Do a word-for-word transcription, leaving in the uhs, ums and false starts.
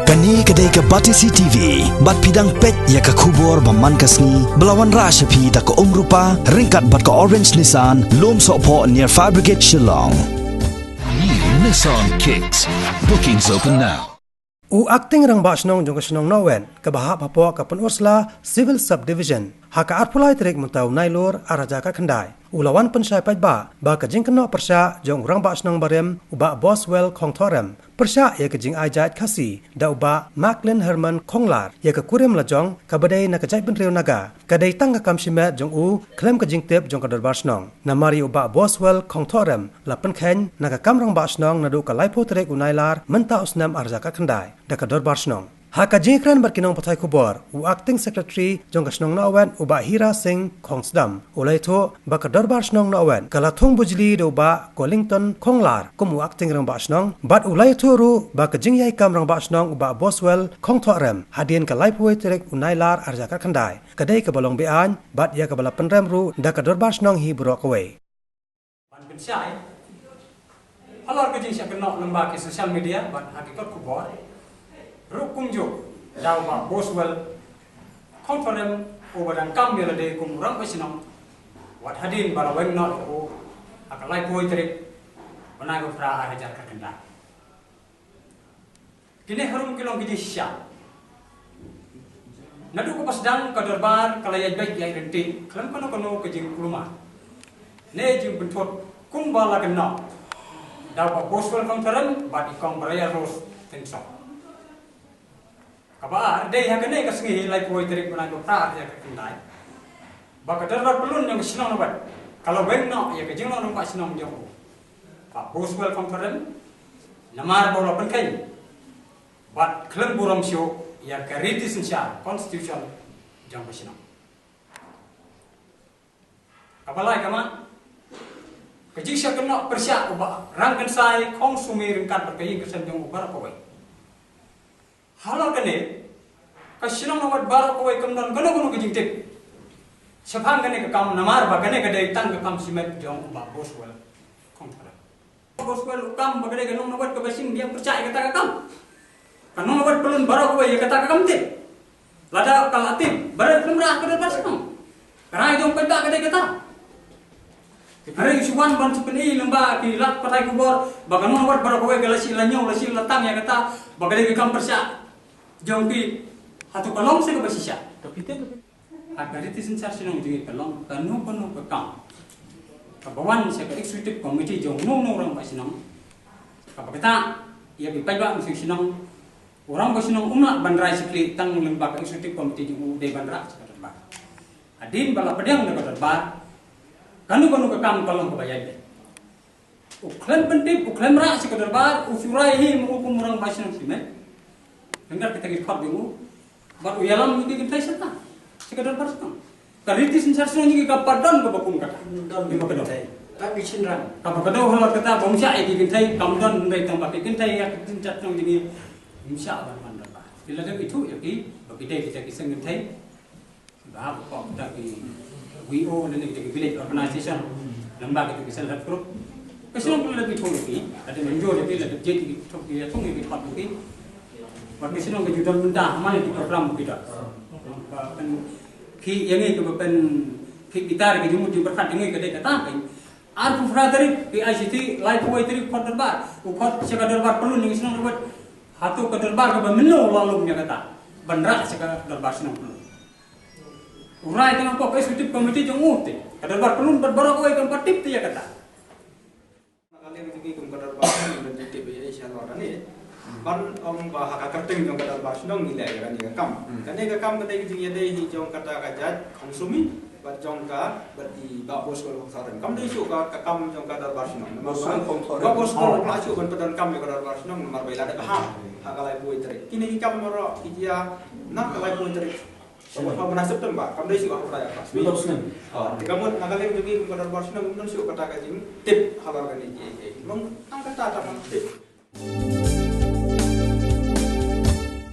Kane ka dei ka Batesi T V, bad phi dang peit ïa ka khubor ba man ka sngi, ba la wanrah sha phi da ka Umrupa, ryngkat bad ka Orange Nissan, Lumsohphoh near Fire Brigade Shillong. New Nissan Kicks. Bookings open now. U Acting Rangbah Shnong jong ka shnong Nongwet, kaba hap hapoh ka Pynursla Civil Subdivision, ha ka arphew lai tarik mynta u Nailur ar hajar khatkhyndai, u la wan pynshai paidbah ba ka jingkynnoh pyrshah jong u Rangbah Shnong barim u Bah Boswell Khongthohrem pyrshah ïa ka jingai jait Khasi da u Bah Macklin Herman Khonglar ïa ka kurim lajong kaba dei na ka jaitbynriew Naga, ka dei tang ka kam shimet jong u khlem ka jingtip jong ka dorbar shnong. Namar ïa u Bah Boswell Khongthohrem la pynkheiñ na ka kam rangbah shnong naduh ka laiphew tarik u Nailar mynta u snem ar hajar khatkhyndai da ka dorbar shnong. Ha ka jingkren bad ki nongpathai khubor, u Acting Secretary jong ka shnong Nongwet u Bah Hira Singh Khongsdam u la ïathuh ba ka dorbar shnong Nongwet ka la thung bujli da u Bah Kollington Khonglar kum u Acting Rangbah Shnong, bad u la ïathuh ruh ba ka jingïaikam rangbah shnong u Bah Boswell Khongthohrem hadien ka laiphew wei tarik u Nailar ar hajar khatkhyndai ka dei kaba long be-aiñ bad ïa kaba la pynrem ruh da ka dorbar shnong hi baroh kawei. Ban pynshai halor ka jingshah kynnoh lyngba ki social media bad ha ki kot khubor ruh kumjuh da u Bah Boswell Khongthohrem uba dang kam ïa lade kum u Rangbah Shnong, wat hadien ba la weng noh ïa u ha ka laiphew wei tarik bnai ba phra ar hajar khatkhyndai. Kine harum ki long ki jingshisha. Naduh kaba sdang ka dorbar ka la ïaid beit ïaid ryntih khlem kano kano ka jingkulmar ne jingpynthut kumba la kynnoh da u Bah Boswell Khongthohrem bad i Kong Briar Rose Tynsong. Kaba ar, dei ha kane ka sngi laiphew wei tarik bnai ba phra ar hajar khatkhyndai ba ka dorbar pyllun jong ka shnong Nongwet ka la weng noh ïa ka jinglong rangbah shnong jong u Bah Boswell Khongthohrem namar ba u la pynkheiñ bad khlem burom shuh ïa ka riti synshar, constitution, jong ka shnong. Kaba lai, kaba, ka jingshah kynnoh pyrshah u Bah Rangkynsai Khongsumi ryngkat bad ka ïing ka sem jong u baroh kawei. Halor kane ka shnong Nongwet baroh kawei kam don kano kano ka jingtip shaphang kane ka kam namar ba kane ka dei tang ka kam shimet jong u Bah Boswell Khongthohrem. Boswell u kam ba ka dei ka nong Nongwet kaba shim biang pyrshah ïa kata ka kam. Ka nong Nongwet pyllun baroh kawei ïa kata ka kam tip. Lada ka la tip ba dei khlem rah ka dorbar shnong, ka rai jong paidbah ka dei kata. Hynrei u shu wan ban shu pyni lyngba ki lad pathai khubor ba ka nong Nongwet baroh kawei ka la shim la ñiew la shim la tang ïa kata ba ka dei ka kam pyrshah jong ki. Hato ka long se kaba shisha? Ha ka riti synshar shnong jong ngi ka long kano kano ka kam kaba wan sha ka executive committee jong uno uno u rangbah shnong, kaba kata ïa ki paidbah mynsiem shnong, u rangbah shnong um lah ban rai sha khlieh tang lyngba ka executive committee jong u, dei ban rah sha ka dorbar. Hadien ba la pdiang da ka dorbar, kano kano ka kam ka long kaba ïaid beit. U khlem pyntip, u khlem rah sha ka dorbar, u shu rai hi ma u kum u rangbah shnong shimet ryngkat kita ki dkhot jong u, bad u ïalam ïa ki kynthei sha ta sha ka dorbar shnong. Ka riti synshar shnong jong ngi ka pat don kaba kum kata. Don. Kaba kdew. Kaba kdew halor kata ba ym shah ïa ki kynthei, kam don, hynrei tang ba ki kynthei ïa ka synshar shnong jong ngi ym shah ban wan dorbar. Ki la dep ithuh ïa ki ba ki dei kita ki seng kynthei. Ba ha ka pok kita ki V O ne kita ki village organization, lem bad kita ki self help group. Ka shnong ka la dep ithuh ïa ki, la dep mynjur ïa ki, la dep jied ïa ki, thuh ïa ki, thung ïa ki, thot ïa ki. Bad ka shnong ka ju don bynta ha man ïa ki program kita. Ba pyn, ki ïa ngi kaba pyn, ki bitar ki jingmut jingpyrkhat jong ngi ka dei kata pyn. Arphew phra tarik ki ai shithi, laiphew wei tarik khot dorbar. U khot sha ka dorbar pyllun jong ka shnong Nongwet. Hato ka dorbar kaba mynno la lum ïa kata ban rah sha ka dorbar shnong pyllun. U rai tang hapoh ka executive committee jong u te. Ka dorbar pyllun bad baroh kawei kam pat tip te ïa kata. Ka liang jong ngi kum ka dorbar shnong ban tip ïa sha lor kane. Ban ong ba ha ka kyrteng jong ka dorbar shnong ngi leh ïa kane ka kam. Hmm. Kane ka kam ka dei ka jingïadei hi jong kata ka jait Khongsumi bad jong ka, bad i Bah Boswell Khongthohrem. Kam dei shuh ka, ka kam jong ka dorbar shnong. Namar Boswell Khongthohrem. Bah Boswell Khongthohrem. Lah shuh ban pyndonkam ïa ka dorbar shnong namar ba i la dep hap ha ka laiphew wei tarik. Kine ki kam baroh ki jia na ka laiphew wei tarik. Shnong. Ha bnai September, kam dei shuh ha u bnai August. Mynta u snem. Ah, te ka mut na ka liang jong ngi kum ka dorbar shnong ngim don shuh kata ka jingtip halor kane ki, ki, ki. Long tang kata tang ban tip.